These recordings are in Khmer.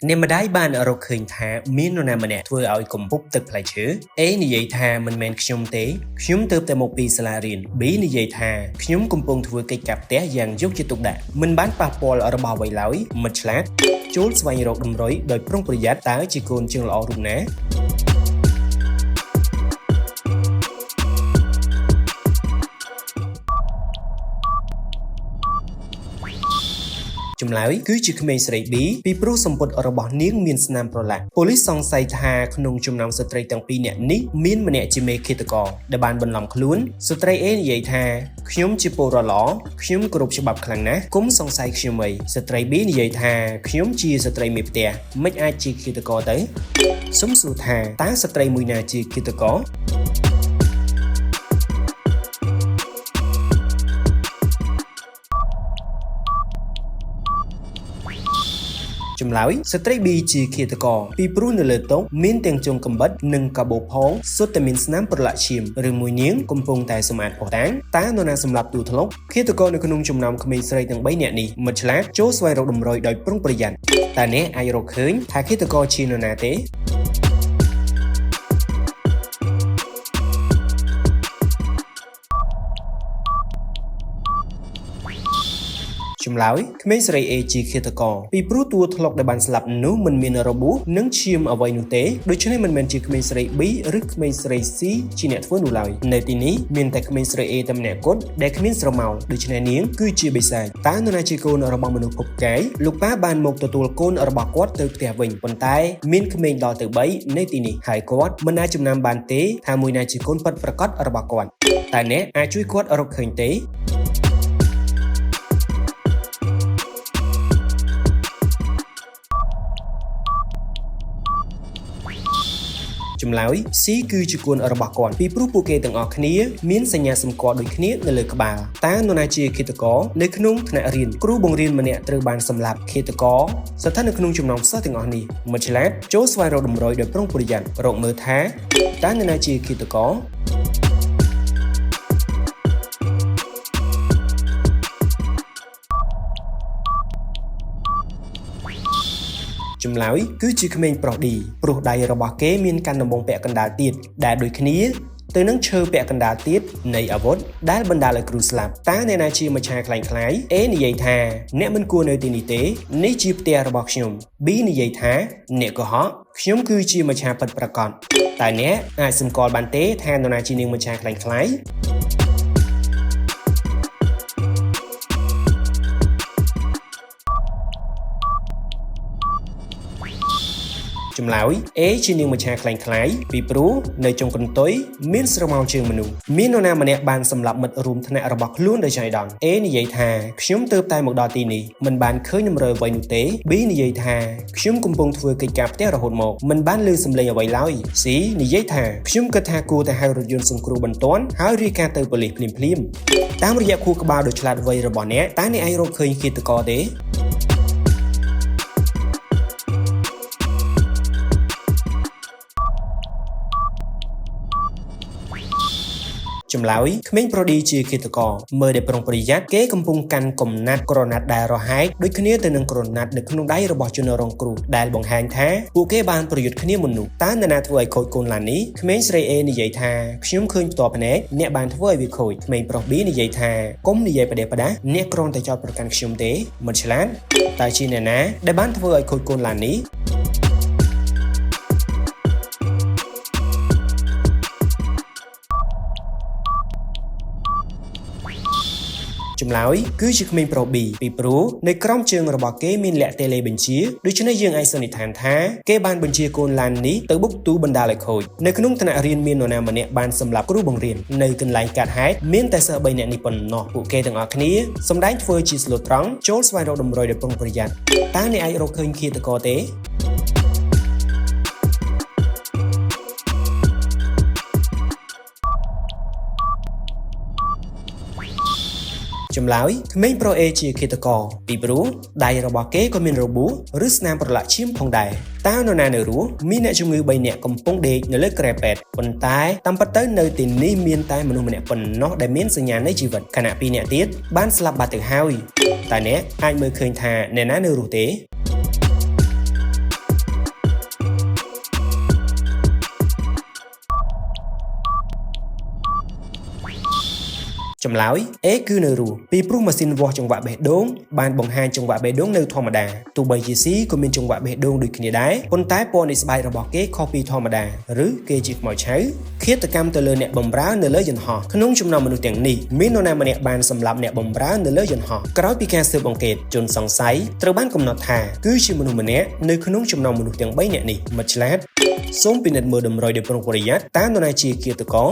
អ្នកម្ដាយបានរកឃើញថាមាននរណាម្នាក់ធ្វើឲ្យគំពប់ទឹកផ្លែឈើ A និយាយថាមិនមែនខ្ញុំទេខ្ញុំទើបតែមកពីសាលារៀន B និយាយថាខ្ញុំកំពុងធ្វើកិច្ចការផ្ទះយ៉ាងយកចិត្តទុកដាក់មិនបានប៉ះពាល់របស់អ្វីឡើយមិត្តឆ្លាតចូលស្វែងរកតម្រុយដោយប្រុងប្រយ័ត្នតើជាកូនជើងល្អរូបណា ចម្លើយគឺជាក្មេងស្រី B ពីព្រោះសម្ពុតរបស់នាងមានស្នាមប្រឡាក់ប៉ូលីសសង្ស័យថាក្នុងចំណោមស្ត្រីទាំងពីរនាក់នេះមានម្នាក់ជាមេឃាតករដែលបានបន្លំខ្លួនស្ត្រី A និយាយថាខ្ញុំជាពលរដ្ឋល្អខ្ញុំគោរពច្បាប់ខ្លាំងណាស់គុំសង្ស័យខ្ញុំអីស្ត្រី B និយាយថាខ្ញុំជាស្ត្រីមេផ្ទះមិនអាចជាឃាតករទៅសូមសួរថាតើស្ត្រីមួយណាជាឃាតករ ចម្លើយស្ត្រី B ជាឃាតករពីព្រោះនៅលើតុមានទាំងជុងកំបិតនិងកាបូបផងសុទ្ធតែមានស្នាមប្រឡាក់ឈាមឬមួយនាងកំពុងតែសម្អាតភស្តុតាងតើនរណាសម្លាប់ទូធ្លុកឃាតករនៅក្នុងចំណោមក្មេងស្រីទាំង3នាក់នេះមិត្តឆ្លាតចូលស្វែងរកតម្រុយដោយប្រុងប្រយ័ត្នតើអ្នកអាចរកឃើញថាឃាតករជានរណាទេ ចម្លើយក្មេងស្រី A ជាឃាតករពីព្រោះតួធ្លុកដែលបានស្លាប់នោះមិនមានរបួសនិងឈាមអ្វីនោះទេដូច្នេះមិនមែនជាក្មេងស្រី B ឬក្មេងស្រី C ជាអ្នកធ្វើនោះឡើយនៅទីនេះមានតែក្មេងស្រី A តែម្នាក់គត់ដែលគ្មានស្រមោលដូច្នេះនាងគឺជាបិសាចតើនរណាជាកូនរបស់មនុស្សភពកាយលោកប៉ាបានមកទទួលកូនរបស់គាត់ទៅផ្ទះវិញប៉ុន្តែមានក្មេងដល់ទៅ3នៅទីនេះហើយគាត់មិនអាចចំណាំបានទេថាមួយណាជាកូនពិតប្រាកដរបស់គាត់តើអ្នកអាចជួយគាត់រកឃើញទេ ចម្លើយ C គឺជាកូនរបស់គាត់ពីព្រោះពួកគេទាំងអស់គ្នាមានសញ្ញាសម្គាល់ដូចគ្នានៅលើក្បាលតើនរណាជាឃាតករនៅក្នុងថ្នាក់រៀនគ្រូបង្រៀនម្នាក់ត្រូវបានសម្លាប់ឃាតករស្ថិតនៅក្នុងចំណោមសិស្សទាំងអស់នេះមិត្តឆ្លាតចូលស្វែងរកតម្រុយដោយប្រុងប្រយ័ត្នរកមើលថាតើនរណាជាឃាតករ ចម្លើយគឺជាក្មេងប្រុស D ព្រោះដៃរបស់គេមានកាន់ដំបងពាក់កណ្ដាលទៀតដែលដូចគ្នាទៅនឹងឈើពាក់កណ្ដាលទៀតនៃអាវុធដែលបណ្ដាលឲ្យគ្រូស្លាប់តើអ្នកណាជាមច្ឆាក្លែងក្លាយ A និយាយថាអ្នកមិនគួរនៅទីនេះទេនេះជាផ្ទះរបស់ខ្ញុំ B និយាយថាអ្នកកុហកខ្ញុំគឺជាមច្ឆាពិតប្រាកដតើអ្នកអាចសម្គាល់បានទេថានរណាជានាងមច្ឆាក្លែងក្លាយ ចម្លើយ A ជានាងមច្ឆាក្លែងក្លាយពីព្រោះនៅចុងកន្ទុយមានស្រមោលជើងមនុស្សមាននរណាម្នាក់បានសម្លាប់មិត្តរួមថ្នាក់របស់ខ្លួនដោយចៃដន្យ A និយាយថាខ្ញុំទើបតែមកដល់ទីនេះមិនបានឃើញតម្រុយអ្វីនោះទេ B និយាយថាខ្ញុំកំពុងធ្វើកិច្ចការផ្ទះរហូតមកមិនបានឮសំឡេងអ្វីឡើយ C និយាយថាខ្ញុំគិតថាគួរតែហៅរថយន្តសង្គ្រោះបន្ទាន់ហើយរាយការណ៍ទៅប៉ូលីសភ្លាមៗតាមរយៈខួរក្បាលដ៏ឆ្លាតវៃរបស់អ្នកតើអ្នកអាចរកឃើញឃាតករទេ ចម្លើយក្មេងប្រុស D ជាឃាតករមើលដែលប្រុងប្រយ័ត្នគេកំពុងកាន់កំណាត់ក្រណាត់ដែលរហែកដូចគ្នាទៅនឹងក្រណាត់នៅក្នុងដៃរបស់ជនរងគ្រោះដែលបង្ហាញថាពួកគេបានប្រយុទ្ធគ្នាមុននោះតើនរណាធ្វើឲ្យខូចកូនឡាននេះក្មេងស្រី A និយាយថាខ្ញុំឃើញផ្ទាល់ភ្នែកអ្នកបានធ្វើឲ្យវាខូចក្មេងប្រុស B និយាយថាកុំនិយាយប្រដេសប្រដាសអ្នកគ្រាន់តែចោទប្រកាន់ខ្ញុំទេមិនឆ្លាតតើជាអ្នកណាដែលបានធ្វើឲ្យខូចកូនឡាននេះ ចម្លើយគឺជាក្មេងប្រុស B ពីព្រោះនៅក្រោមជើងរបស់គេមានលាក់តេឡេបញ្ជាដូច្នេះយើងអាចសន្និដ្ឋានថាគេបានបញ្ជាកូនឡាននេះទៅបុកទូបណ្ដាលឲ្យខូចនៅក្នុងថ្នាក់រៀនមាននរណាម្នាក់បានសម្លាប់គ្រូបង្រៀននៅកន្លែងកាត់ហេតុមានតែសិស្ស3នាក់នេះប៉ុណ្ណោះពួកគេទាំងអស់គ្នាសម្ដែងធ្វើជាស្លូតត្រង់ចូលស្វែងរកតម្រុយដោយប្រុងប្រយ័ត្នតើអ្នកអាចរកឃើញឃាតករទេ ចម្លើយក្មេងប្រុស A ជាឃាតករពីព្រោះដៃរបស់គេក៏មានរបួសឬស្នាមប្រឡាក់ឈាមផងដែរតើនរណានៅរស់មានអ្នកជំងឺ3នាក់កំពុងដេកនៅលើគ្រែពេទ្យប៉ុន្តែតាមពិតទៅនៅទីនេះមានតែមនុស្សម្នាក់ប៉ុណ្ណោះដែលមានសញ្ញានៃជីវិតខណៈ2នាក់ទៀតបានស្លាប់បាត់ទៅហើយតើអ្នកអាចមើលឃើញថាអ្នកណានៅរស់ទេ ចម្លើយ A គឺនៅរស់ពីព្រោះម៉ាស៊ីនវាស់ចង្វាក់បេះដូងបានបង្ហាញចង្វាក់បេះដូងនៅធម្មតាទោះបីជា C ក៏មានចង្វាក់បេះដូងដូចគ្នាដែរប៉ុន្តែពណ៌នៃស្បែករបស់គេខុសពីធម្មតាឬគេជាខ្មោចឆៅឃាតកម្មទៅលើអ្នកបម្រើនៅលើយន្តហោះក្នុងចំណោមមនុស្សទាំងនេះមាននរណាម្នាក់បានសម្លាប់អ្នកបម្រើនៅលើយន្តហោះក្រោយពីការស៊ើបអង្កេតជនសង្ស័យត្រូវបានកំណត់ថាគឺជាមនុស្សម្នាក់នៅក្នុងចំណោមមនុស្សទាំង3នាក់នេះមិត្តឆ្លាតសូមពិនិត្យមើលតម្រុយដោយប្រុងប្រយ័ត្នតើនរណាជាឃាតករ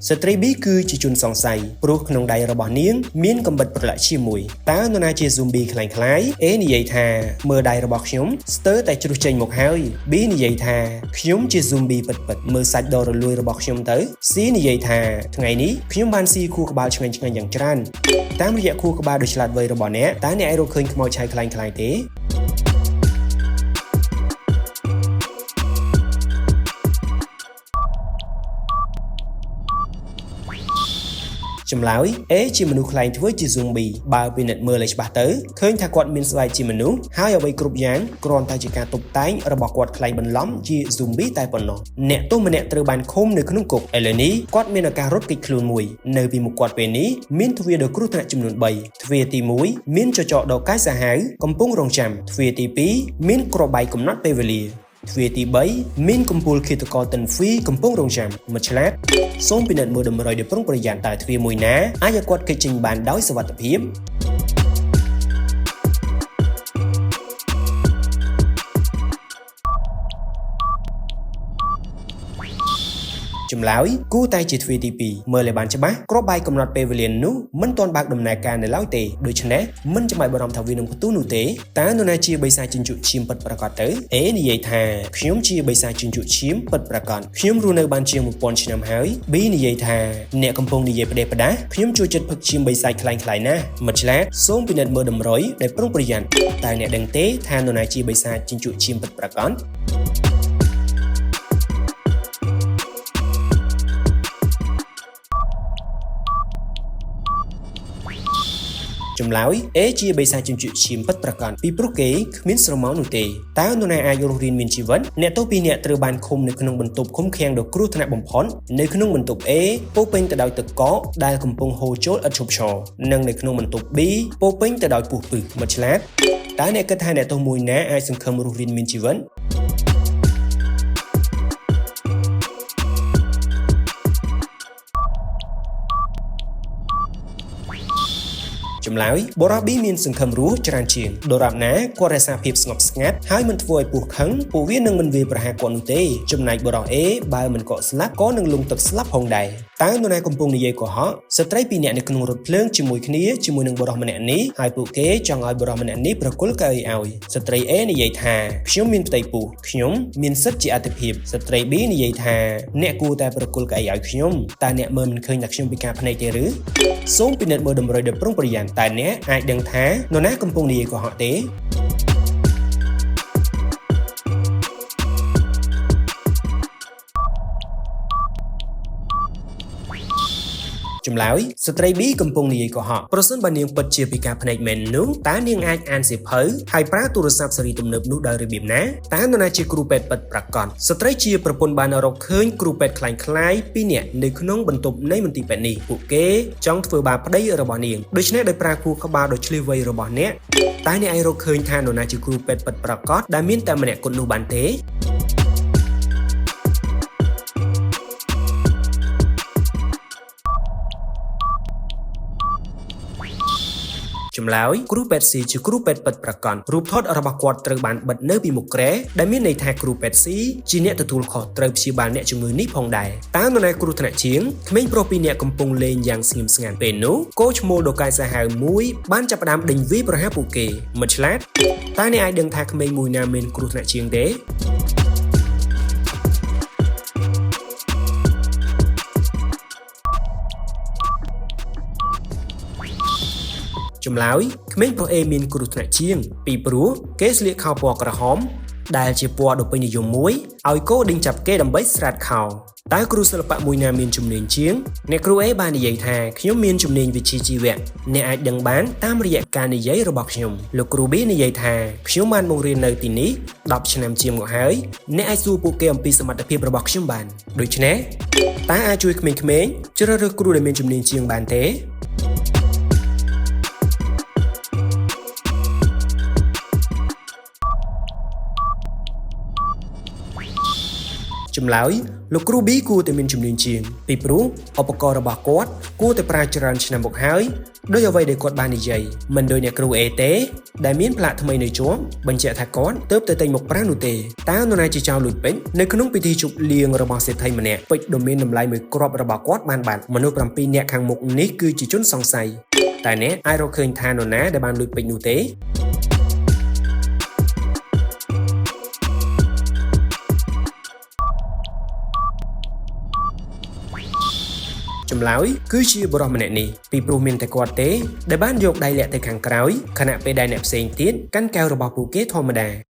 ស្ត្រី B គឺជាជនសង្ស័យព្រោះក្នុងដៃរបស់នាងមានកំបិតប្រឡាក់ឈាមមួយតើនរណាជាស៊ូមប៊ីក្លែងក្លាយ A និយាយថាមើលដៃរបស់ខ្ញុំស្ទើរតែជ្រុះចេញមកហើយ B និយាយថាខ្ញុំជាស៊ូមប៊ីពិតៗមើលសាច់ដ៏រលួយរបស់ខ្ញុំទៅ C និយាយថាថ្ងៃនេះខ្ញុំបានស៊ីខួរក្បាលឆ្ងាញ់ៗយ៉ាងច្រើនតាមរយៈខួរក្បាលដ៏ឆ្លាតវៃរបស់អ្នកតើអ្នកអាចរកឃើញខ្មោចឆៅក្លែងក្លាយទេ ចម្លើយ A ជាមនុស្សក្លែងធ្វើជា zombie បើពិនិត្យមើលឲ្យច្បាស់ទៅឃើញថាគាត់មានស្បែកជាមនុស្សហើយអ្វីគ្រប់យ៉ាងគ្រាន់តែជាការតុបតែងរបស់គាត់ក្លែងបន្លំជា zombie តែប៉ុណ្ណោះអ្នកទោសម្នាក់ត្រូវបានឃុំនៅក្នុងគុកឥឡូវនេះគាត់មានឱកាសរត់គេចខ្លួនមួយនៅពីមុខគាត់ពេលនេះមានទ្វារដ៏គ្រោះថ្នាក់ចំនួន3ទ្វារទី1មានចចកដ៏កាចសាហាវកំពុងរងចាំទ្វារទី2មានគ្រាប់បែកកំណត់ពេលវេលាទ្វារទី3មានកំពូលឃាតករតិនហ្វីកំពុងរងចាំមិត្តឆ្លាតសូមពិនិត្យមើលតម្រុយដោយប្រុងប្រយ័ត្នតើទ្វារមួយណាអាចឲ្យគាត់គេចចេញបានដោយសុវត្ថិភាពចម្លើយគួរតែជាទ្វារទី2មើលឲ្យបានច្បាស់គ្រាប់បែកកំណត់ពេលវេលានោះមិនទាន់បើកដំណើរការនៅឡើយទេដូច្នេះមិនចាំបាច់បារម្ភថាវានឹងផ្ទុះនោះទេតើនរណាជាបិសាចជញ្ជក់ឈាមពិតប្រាកដទៅ A និយាយថាខ្ញុំជាបិសាចជញ្ជក់ឈាមពិតប្រាកដខ្ញុំរស់នៅបានជាង1000ឆ្នាំហើយ B និយាយថាអ្នកកំពុងនិយាយផ្ដេសផ្ដាសខ្ញុំចូលចិត្តផឹកឈាមបិសាចក្លែងក្លាយណាស់មិត្តឆ្លាតសូមពិនិត្យមើលតម្រុយដោយប្រុងប្រយ័ត្នតើអ្នកដឹងទេថានរណាជាបិសាចជញ្ជក់ឈាមពិតប្រាកដ ចម្លើយ A ជាបិសាចជញ្ជក់ឈាមពិតប្រាកដពីព្រោះគេគ្មានស្រមោលនោះទេតើនរណាអាចរស់រានមានជីវិតអ្នកទោសពីរនាក់ត្រូវបានឃុំនៅក្នុងបន្ទប់ឃុំឃាំងដ៏គ្រោះថ្នាក់បំផុតនៅក្នុងបន្ទប់ A ពោពេញទៅដោយទឹកកកដែលកំពុងហូរចូលឥតឈប់ឈរនិងនៅក្នុងបន្ទប់ B ពោពេញទៅដោយពស់ពឹសមិត្តឆ្លាតតើអ្នកគិតថាអ្នកទោសមួយណាអាចសង្ឃឹមរស់រានមានជីវិត ចម្លើយបុរស B មានសង្ឃឹមរស់ច្រើនជាងដរាបណាគាត់រក្សាភាពស្ងប់ស្ងាត់ហើយមិនធ្វើឲ្យពស់ខឹងពួកវានឹងមិនវាយប្រហារគាត់នោះទេចំណែកបុរស A បើមិនកក់ស្លាប់ក៏នឹងលង់ទឹកស្លាប់ផងដែរតើនរណាកំពុងនិយាយកុហកស្ត្រីពីរនាក់នៅក្នុងរថភ្លើងជាមួយគ្នាជាមួយនឹងបុរសម្នាក់នេះហើយពួកគេចង់ឲ្យបុរសម្នាក់នេះប្រគល់កៅអីឲ្យស្ត្រី A និយាយថាខ្ញុំមានផ្ទៃពោះខ្ញុំមានសិទ្ធិជាអតិភិបស្ត្រី B និយាយថាអ្នកគួរតែប្រគល់កៅអីឲ្យខ្ញុំតើអ្នកមើលមិនឃើញថាខ្ញុំពិការភ្នែកទេឬសូមពិនិត្យមើលតម្រុយដោយប្រុងប្រយ័ត្នតើអ្នកអាចដឹងថានរណាកំពុងនិយាយកុហកទេ ចម្លើយស្ត្រី B កំពុងនិយាយកុហកប្រសិនបើនាងពិតជាពិការភ្នែកមែននោះតើនាងអាចអានសៀវភៅហើយប្រើទូរស័ព្ទស៊េរីទំនើបនោះដោយរបៀបណាតើនរណាជាគ្រូពេទ្យពិតប្រាកដស្ត្រីជាប្រពន្ធបានរកឃើញគ្រូពេទ្យក្លែងៗពីរនាក់នៅក្នុងបន្ទប់នៃមន្ទីរពេទ្យនេះពួកគេចង់ធ្វើបាបប្តីរបស់នាងដូច្នេះដោយប្រើខួរក្បាលដ៏ឈ្លាសវៃរបស់អ្នកតើអ្នកអាចរកឃើញថានរណាជាគ្រូពេទ្យពិតប្រាកដដែលមានតែម្នាក់គត់នោះបានទេ ចម្លើយគ្រូពេទ្យស៊ីជាគ្រូពេទ្យពិតប្រាកដរូបថតរបស់គាត់ត្រូវបានបិទនៅពីមុខគ្រែដែលមានន័យថាគ្រូពេទ្យស៊ីជាអ្នកទទួលខុសត្រូវព្យាបាលអ្នកជំងឺនេះផងដែរតើនរណាគ្រោះថ្នាក់ជាងក្មេងប្រុសពីរនាក់កំពុងលេងយ៉ាងស្ងៀមស្ងាត់ពេលនោះគោឈ្មោលដ៏កាយសាហាវមួយបានចាប់ផ្ដើមដេញវាយប្រហារពួកគេមិត្តឆ្លាតតើអ្នកអាចដឹងថាក្មេងមួយណាមានគ្រោះថ្នាក់ជាងទេ ចម្លើយក្មេងប្រុស A មានគ្រោះថ្នាក់ជាងពីព្រោះគេស្លៀកខោពណ៌ក្រហមដែលជាពណ៌ដ៏ពេញនិយមមួយឲ្យគោដេញចាប់គេដើម្បីស្រាតខោ តើគ្រូសិល្បៈមួយណាមានជំនាញជាងអ្នកគ្រូ A បាននិយាយថាខ្ញុំមានជំនាញវិជ្ជាជីវៈអ្នកអាចដឹងបានតាមរយៈការនិយាយរបស់ខ្ញុំលោកគ្រូ B និយាយថាខ្ញុំបានមករៀននៅទីនេះ10ឆ្នាំជាងមកហើយអ្នកអាចសួរពួកគេអំពីសមត្ថភាពរបស់ខ្ញុំបានដូច្នេះតើអាចជួយក្មេងៗជ្រើសរើសគ្រូដែលមានជំនាញជាងបានទេ ចម្លើយលោកគ្រូ B គួរតែមានជំនាញជាងពីព្រោះឧបករណ៍របស់គាត់គួរតែប្រើច្រើនឆ្នាំមកហើយដោយអ្វីដែលគាត់បាននិយាយមិនដូចអ្នកគ្រូ A ទេដែលមានផ្លាកថ្មីនៅជាប់បញ្ជាក់ថាគាត់ទើបតែទិញមកប្រើនោះទេតើនរណាជាចៅលួចពេជ្រនៅក្នុងពិធីជប់លៀងរបស់សេដ្ឋីម្នាក់ពេជ្រដ៏មានតម្លៃមួយគ្រាប់របស់គាត់បានបាត់មនុស្ស7នាក់ខាងមុខនេះគឺជាជនសង្ស័យតែអ្នកអាចរកឃើញថានរណាដែលបានលួចពេជ្រនោះទេ ចម្លើយគឺជាបុរសម្នាក់នេះពីព្រោះមានតែគាត់ទេដែលបានយកដៃលាក់ទៅខាងក្រោយខណៈពេលដែលអ្នកផ្សេងទៀតកាន់កែវរបស់ពួកគេធម្មតា។